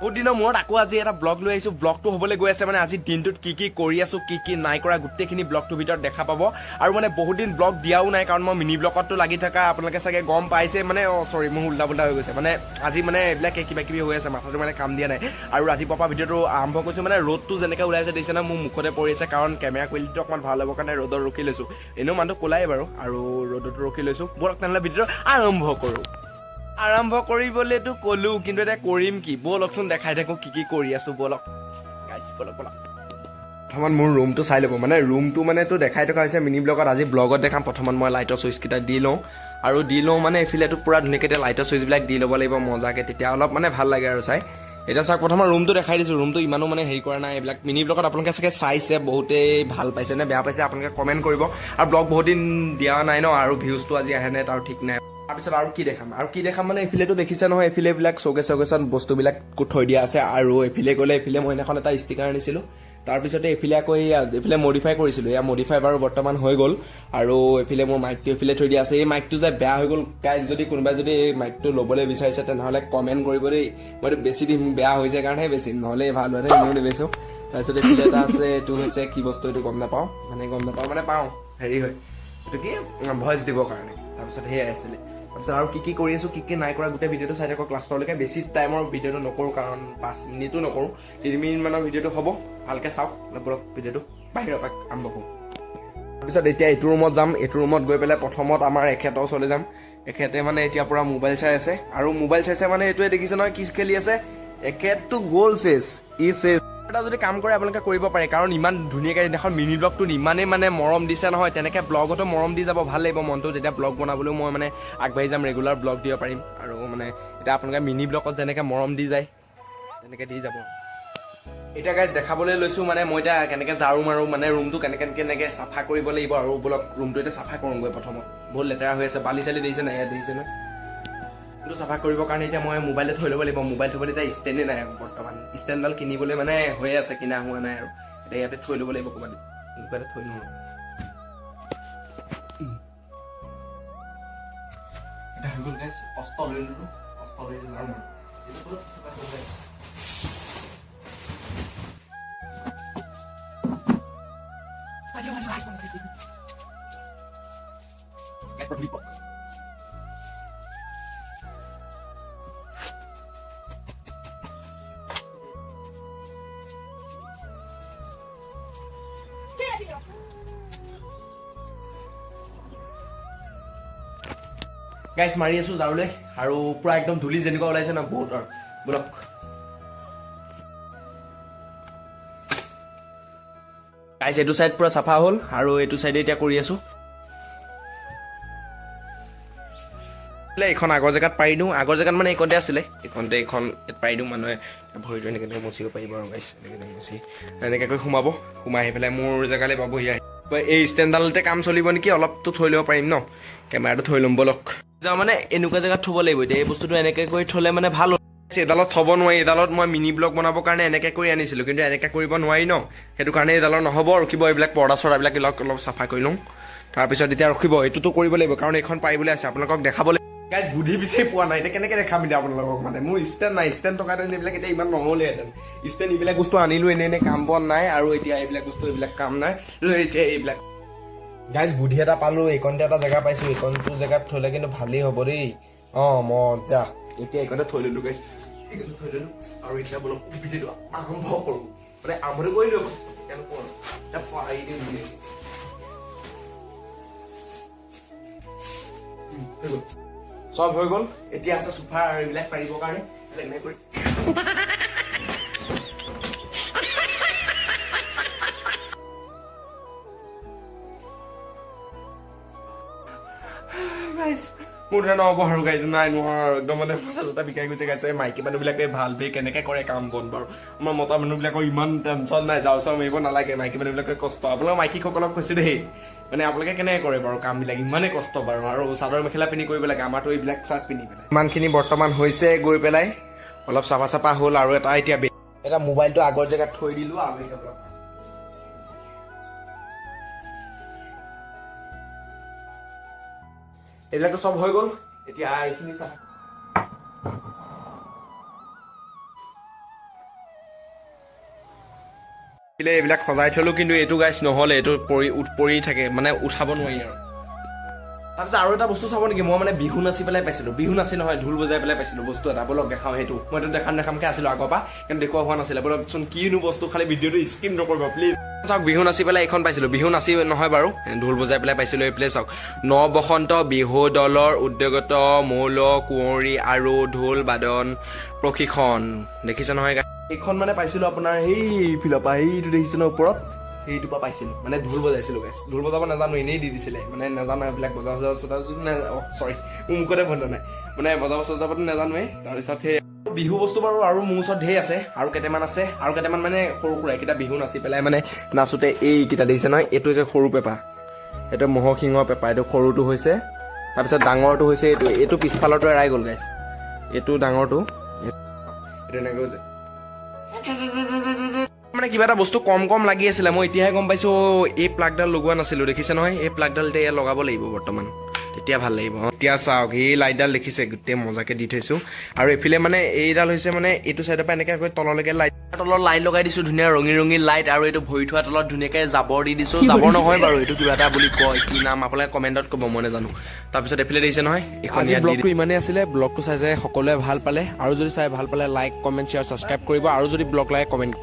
বহুত দিনৰ মূৰত আকৌ আজি এটা ব্লগ লৈ আহিছোঁ। ব্লগটো হ'বলৈ গৈ আছে মানে আজি দিনটোত কি কি কৰি আছোঁ, কি কি নাই কৰা, গোটেইখিনি ব্লগটোৰ ভিতৰত দেখা পাব। আৰু মানে বহুত দিন ব্লগ দিয়াও নাই, কাৰণ মই মিনি ব্লগততো লাগি থকা আপোনালোকে চাগে গম পাইছে। মানে চৰি, মোৰ উল্টা পুল্টা হৈ গৈছে। মানে আজি মানে এইবিলাক কিবা কিবি হৈ আছে, মাথাটো মানে কাম দিয়া নাই। আৰু ৰাতিপুৱাৰ পৰা ভিডিঅ'টো আৰম্ভ কৰিছোঁ। মানে ৰ'দটো যেনেকৈ ওলাইছে দেখিছে ন, মোৰ মুখতে পৰি আছে, কাৰণ কেমেৰা কোৱালিটিটো অকণমান ভাল হ'বৰ কাৰণে ৰ'দত ৰখি লৈছোঁ। এনেও মানুহটো ক'লাই বাৰু, আৰু ৰ'দতো ৰখি লৈছোঁ। ব'লক তেনেহ'লে ভিডিঅ'টো আৰম্ভ কৰোঁ। আৰম্ভ কৰিবলেতো ক'লো, কিন্তু এতিয়া কৰিম কি? ব'লকচোন, দেখাই থাকোঁ কি কি কৰি আছো। ব'লক গাইছ, ব'লক ব'লক। প্ৰথমত মোৰ ৰুমটো চাই ল'ব। মানে ৰুমটো মানে তো দেখাই থকা হৈছে মিনি ব্লগত, আজি ব্লগত দেখাম। প্ৰথমত মই লাইটৰ চুইচকেইটা দি লওঁ আৰু দি লওঁ। মানে এইফালেতো পূৰা ধুনীয়াকৈ এতিয়া লাইটৰ চুইচবিলাক দি ল'ব লাগিব মজাকৈ, তেতিয়া অলপ মানে ভাল লাগে আৰু চাই। এতিয়া চাওক, প্ৰথমত ৰুমটো দেখাই দিছোঁ। ৰুমটো ইমানো মানে হেৰি কৰা নাই। এইবিলাক মিনি ব্লগত আপোনালোকে চাগে চাইছে, বহুতেই ভাল পাইছে নে বেয়া পাইছে আপোনালোকে কমেণ্ট কৰিব। আৰু ব্লগ বহুত দিন দিয়া নাই ন, আৰু ভিউজটো আজি আহে নাই তাৰ ঠিক নাই। তাৰপিছত আৰু কি দেখাম, আৰু কি দেখাম? মানে এইফালেতো দেখিছে নহয়, এইফালে এইবিলাক চৌকেচ চৌকেচত বস্তুবিলাক থৈ দিয়া আছে। আৰু এইফালে গ'লে এইফালে মই সেইদিনাখন এটা ষ্টিকাৰ আনিছিলোঁ। তাৰপিছতে এইফালে আকৌ এই এইফালে মডিফাই কৰিছিলোঁ, এয়া মডিফাই বাৰু বৰ্তমান হৈ গ'ল। আৰু এইফালে মোৰ মাইকটো এইফালে থৈ দিয়া আছে। এই মাইকটো যে বেয়া হৈ গ'ল গাইজ, যদি কোনোবাই যদি এই মাইকটো ল'বলৈ বিচাৰিছে তেনেহ'লে কমেণ্ট কৰিব দেই। মইতো বেছি দিম, বেয়া হৈছে কাৰণেহে বেচিম, নহ'লে ভাল হোৱা এনেও নেবেচোঁ। তাৰপিছত এইফালে এটা আছে, এইটো হৈছে কি বস্তু এইটো গম নাপাওঁ। মানে গম নাপাওঁ মানে পাওঁ, হেৰি হয় এইটো কি ভইচ দিবৰ কাৰণে। তাৰপিছত সেয়াই আছিলে। তাৰপিছত আৰু কি কি কৰি আছোঁ, কি কি নাই কৰা, গোটেই ভিডিঅ'টো চাই থাকক লাষ্টলৈকে। বেছি টাইমৰ ভিডিঅ'টো নকৰোঁ, কাৰণ 5 মিনিটো নকৰোঁ, 3 মিনিটমানৰ ভিডিঅ'টো হ'ব। ভালকৈ চাওক। ব'লক, ভিডিঅ'টো বাহিৰৰ পৰা আৰম্ভ কৰোঁ। তাৰপিছত এতিয়া এইটো ৰুমত যাম। এইটো ৰুমত গৈ পেলাই প্ৰথমত আমাৰ এখেতৰ ওচৰলৈ যাম। এখেতে মানে এতিয়া পূৰা মোবাইল চাই আছে। আৰু মোবাইল চাইছে মানে এইটোৱে দেখিছে নহয় কি খেলি আছে। এখেতটো গ'ল, চেছ, ই চেছ। এটা যদি কাম কৰে আপোনালোকে কৰিব পাৰে, কাৰণ ইমান ধুনীয়াকৈ সেইদিনাখন মিনি ব্লগটোত ইমানেই মানে মৰম দিছে নহয়, তেনেকৈ ব্লগতো মৰম দি যাব, ভাল লাগিব মনটো। তেতিয়া ব্লগ বনাবলৈও মই মানে আগবাঢ়ি যাম, ৰেগুলাৰ ব্লগ দিব পাৰিম। আৰু মানে এতিয়া আপোনালোকে মিনি ব্লগত যেনেকৈ মৰম দি যায় তেনেকৈ দি যাব। এতিয়া গাইজ দেখাবলৈ লৈছোঁ, মানে মই এতিয়া কেনেকৈ ঝাৰু মাৰোঁ, মানে ৰুমটো কেনেকৈ কেনেকৈ চাফা কৰিব লাগিব। আৰু ব'লক, ৰুমটো এতিয়া চাফা কৰোঁগৈ প্ৰথমত। বহুত লেতেৰা হৈ আছে, বালি চালি দিছে নাই ইয়াত, দেখিছে নহয়। ৰুমটো চাফা কৰিবৰ কাৰণে এতিয়া মই মোবাইলটো থৈ ল'ব লাগিব। মোবাইল থ'বলৈ এতিয়া ষ্টেণ্ডে নাই বৰ্তমান। ষ্টেণ্ডডাল কিনিবলৈ মানে হৈয়ে আছে, কিনা হোৱা নাই। আৰু এতিয়া ইয়াতে থৈ ল'ব লাগিব ক'ৰবাত, এনেকুৱা এটা থৈ লওঁ। এতিয়া হৈ গ'ল গাইজ, অস্ত্ৰ লৈ ল'লোঁ। অস্ত্ৰ লৈ যাওঁ মই। এইটো বহুত চাফা হ'ল guys। Guys, public. Guys, মাৰি আছোঁ ঝাৰুলৈ আৰু পূৰা একদম ধূলি যেনেকুৱা ওলাইছে ন বহুত। আৰু ব'লক গাইজ, এইটো চাইড পূৰা চাফা হ'ল আৰু এইটো চাইডে এতিয়া কৰি আছোঁ। এইখন আগৰ জেগাত পাৰি দিওঁ। আগৰ জেগাত মানে এইকণতে আছিলে, এইকণতে এইখন ইয়াত পাৰি দিওঁ। মানুহে ভৰিটো এনেকৈ এনেকৈ মচিব পাৰিব। আৰু গাইজ এনেকৈ এনেকৈ মচি এনেকৈ সোমাব, সোমাই আহি পেলাই মোৰ জেগালৈ পাবহি আহি। এই ষ্টেণ্ডডালতে কাম চলিব নেকি, অলপতো থৈ ল'ব পাৰিম ন, কেমেৰাটো থৈ ল'ম। ব'লক যাওঁ। মানে এনেকুৱা জেগাত থ'ব লাগিব। এতিয়া এই বস্তুটো এনেকৈ কৰি থ'লে মানে ভাল হ'ব। এইডালত থ'ব নোৱাৰি। এইডালত মই মিনি ব্লগ বনাবৰ কাৰণে এনেকৈ কৰি আনিছিলোঁ, কিন্তু এনেকৈ কৰিব নোৱাৰি ন, সেইটো কাৰণে এইডালত নহ'ব। ৰখিব, এইবিলাক পৰ্দা চৰ্দাবিলাক অলপ অলপ চাফা কৰি লওঁ। তাৰপিছত এতিয়া ৰখিব, এইটোতো কৰিব লাগিব, কাৰণ এইখন পাৰিবলৈ আছে, আপোনালোকক দেখাব লাগিব। গাইজ, বুদ্ধি বিচাৰি পোৱা নাই, এতিয়া কেনেকৈ দেখাম এতিয়া আপোনালোকক? মানে মোৰ ষ্টেণ্ড নাই। ষ্টেণ্ড থকাহেঁতেন এইবিলাক এতিয়া ইমান নহ'লেহেঁতেন। ষ্টেণ্ড এইবিলাক বস্তু আনিলোঁ, এনেই এনেই কাম বন নাই। আৰু এতিয়া এইবিলাক বস্তু এইবিলাক কাম নাই। এতিয়া এইবিলাক গাইজ, বুদ্ধি এটা পালোঁ। এইকণতে এটা জেগা পাইছোঁ, এইকণটো জেগাত থ'লে কিন্তু ভালেই হ'ব দেই। অঁ, মজা। এতিয়া এইকণতে থৈ ল'লোঁ গাইজ, এইকণতে থৈ ল'লোঁ। আৰু এতিয়া বোলো ভিডিঅ'টো আৰম্ভ কৰোঁ। মানে আৰম্ভটো কৰিলোঁ, এতিয়া নকৰোঁ, এতিয়া পাৰি দিওঁ ধুনীয়াকৈ। হৈ গ'ল, চব হৈ গ'ল। এতিয়া আছে চোফা আৰু এইবিলাক পাৰিবৰ কাৰণে এইবিলাক কৰি। মোৰ ধৰা নহ'ব আৰু গাইজ, নাই নোৱাৰো আৰু একদম। মানে মাথা চাথা বিষাই গৈছে গাইজ। এই মাইকী মানুহবিলাকে ভাল বে, কেনেকৈ কৰে কাম বন বাৰু। আমাৰ মতা মানুহবিলাকৰ ইমান টেনশ্যন নাই, যাওঁ চাওঁ মাৰিব নালাগে। মাইকী মানুহবিলাকে কষ্ট। আপোনালোকৰ মাইকীসকলক কৈছোঁ দেই, মানে আপোনালোকে কেনেকৈ কৰে বাৰু কামবিলাক, ইমানেই কষ্ট বাৰু। আৰু চাদৰ মেখেলা পিন্ধি কৰিব লাগে, আমাৰতো এইবিলাক চাৰ্ট পিন্ধি পেলাই। ইমানখিনি বৰ্তমান হৈছে গৈ পেলাই। অলপ চাফা চাফা হ'ল আৰু এটা এতিয়া এটা মোবাইলটো আগৰ জেগাত থৈ দিলোঁ আৰু এতিয়া ব্লগ। এইবিলাকতো চব হৈ গ'ল, এতিয়া এইখিনি চাফা। এইবিলাক সজাই থলো, কিন্তু এইটো গাইছ নহ'লে এইটো পৰি পৰি থাকে, মানে উঠাব নোৱাৰি আৰু। তাৰপিছত আৰু এটা বস্তু চাব নেকি? মই মানে বিহু নাচি পেলাই পাইছিলোঁ, বিহু নাচি নহয়, ঢোল বজাই পেলাই পাইছিলোঁ বস্তু এটা। ব'লক দেখাওঁ সেইটো। মই এইটো দেখাম দেখামকৈ আছিলোঁ আগৰ পৰা, কিন্তু দেখুওৱা হোৱা নাছিলে। ব'লকচোন, কিনো বস্তু, খালি ভিডিঅ'টো স্কিপ নকৰিব প্লিজ। চাওক, বিহু নাচি পেলাই এইখন পাইছিলোঁ। বিহু নাচি নহয় বাৰু, ঢোল বজাই পেলাই পাইছিলোঁ। এইফালে চাওক, ন বসন্ত বিহু দলৰ উদ্যোগত মৌল কুঁৱৰী আৰু ঢোল বাদন প্ৰশিক্ষণ, দেখিছে নহয়? এইখন মানে পাইছিলোঁ আপোনাৰ সেই ফিলৰ পৰা, সেইটো দেখিছে ন ওপৰত, সেইটোৰ পৰা পাইছিলোঁ। মানে ঢোল বজাইছিলোঁ গাইছ, ঢোল বজাব নাজানো, এনেই দি দিছিলে। মানে নাজানো এইবিলাক বজা চজা, চৰি, মোৰ মুখতে বন্ধ নাই, মানে বজাব চজাবতো নাজানোৱেই। তাৰপিছত সেই বিহু বস্তু বাৰু আৰু মোৰ ওচৰত ঢেৰ আছে, আৰু কেইটামান আছে, আৰু কেইটামান মানে সৰু সুৰা। এইকেইটা বিহু নাচি পেলাই মানে নাচোতে এইকেইটা দেখিছে নহয়? এইটো হৈছে সৰু পেঁপা, এইটো ম'হ শিঙৰ পেঁপা, এইটো সৰুটো হৈছে। তাৰপিছত ডাঙৰটো হৈছে এইটো, এইটো পিছফালৰটো এৰাই গ'ল গাইছ। এইটো ডাঙৰটো, এইটো এনেকৈ হৈছে। মানে কিবা এটা বস্তু কম কম লাগি আছিলে, মই এতিয়াহে গম পাইছোঁ, এই প্লাগডাল লগোৱা নাছিলোঁ, দেখিছে নহয়? এই প্লাগডাল এতিয়া ইয়াত লগাব লাগিব বৰ্তমান, তেতিয়া ভাল লাগিব। এতিয়া চাওক, এই লাইটডাল দেখিছে, গোটেই মজাকে দি থৈছোঁ। আৰু এইফালে মানে এইডাল হৈছে, মানে এইটো চাইডৰ পৰা এনেকৈ তললৈকে লাইট, তলত লাইট লগাই দিছোঁ, ধুনীয়া ৰঙী ৰঙী লাইট। আৰু এইটো ভৰি থোৱা তলত ধুনীয়াকৈ জাবৰ দি দিছোঁ। জাবৰ নহয় বাৰু, এইটো কিবা এটা বুলি কয়, কি নাম আপোনালোকে কমেণ্টত ক'ব, মই নাজানো। তাৰপিছত এইফালে দেখিছে নহয়, এইখন। আজি ইয়াত দি ব্লগটো ইমানেই আছিলে। ব্লগটো চাই চাই সকলোৱে ভাল পালে, আৰু যদি চাই ভাল পালে লাইক, কমেণ্ট, শ্বেয়াৰ, ছাবস্ক্ৰাইব কৰিব, আৰু যদি ব্লগ লাগে কমেণ্ট।